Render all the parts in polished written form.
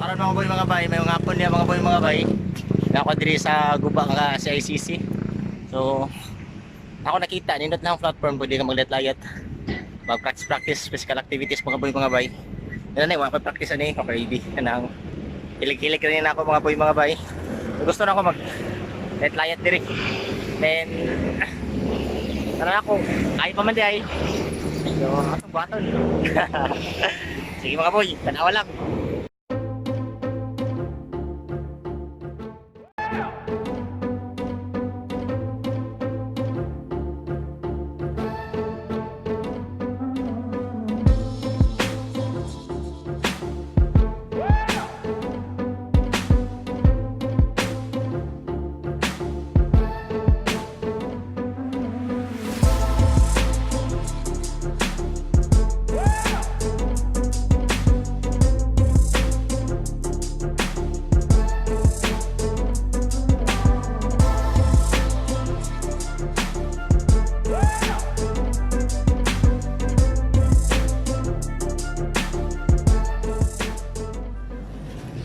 Karon mga boy, mga bay, may mga hapon niya, mga boy, mga bay. Na ako diri sa guba nga CICC. So ako nakita nindot na ang platform, pwede ka maglayat-layat. Mag-practice practice physical activities, mga boy, mga bay. Yan na, wala pa practice ani, okay ready kanang hilig-hilig rin ako, mga boy, mga bay. So, gusto na ako mag layat diri. Then ano ako, kaya pa man di ay. So, atong buhaton. Sige, mga boy, tanawa lang.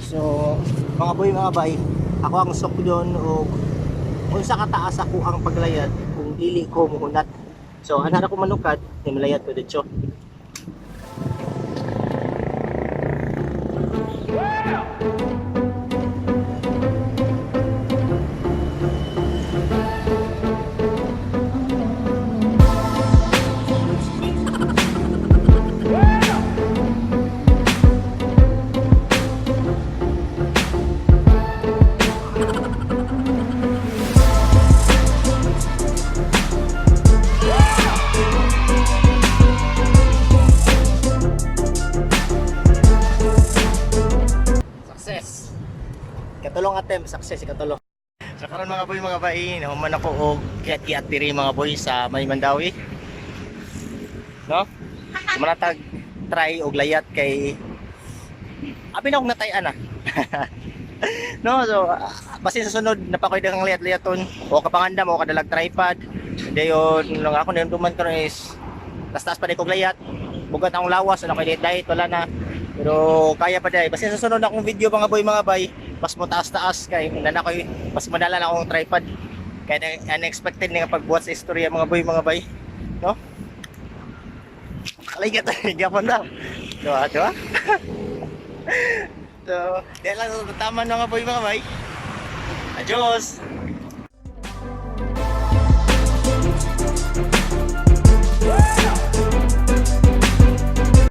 So, mga boy, mga bay, ako ang sukdon og unsa kataas ako ang paglayad kung dili ko muhunat. So, anara ko manukad, nimalayad ko dito. Success. Katulong attempt, success katulong. So karon, mga boy, mga bay, nahuman ako og kiat-kiat diri, mga boy, sa May Mandawi. No? So manatag try og layat kay abi na akong natayan na. No, so basin sa sunod napakoy daghang layat-layaton o kapangandam o kadalag tripod. Dayon lang ako nindumduman karon is taas-taas pa di kog layat. Bugat akong lawas, ano kay diet, wala na. Pero kaya pa dai. Basin sa sunod akong video, mga boy, mga bay, mas mo taas-taas kay na koy mas madala na akong tripod. Kaya unexpected nga pagbuhat sa istorya, mga boy, mga bay. No? Alay ka gyapon daw. Diba, diba? So, di lang tama, mga boy, mga bay. Adios!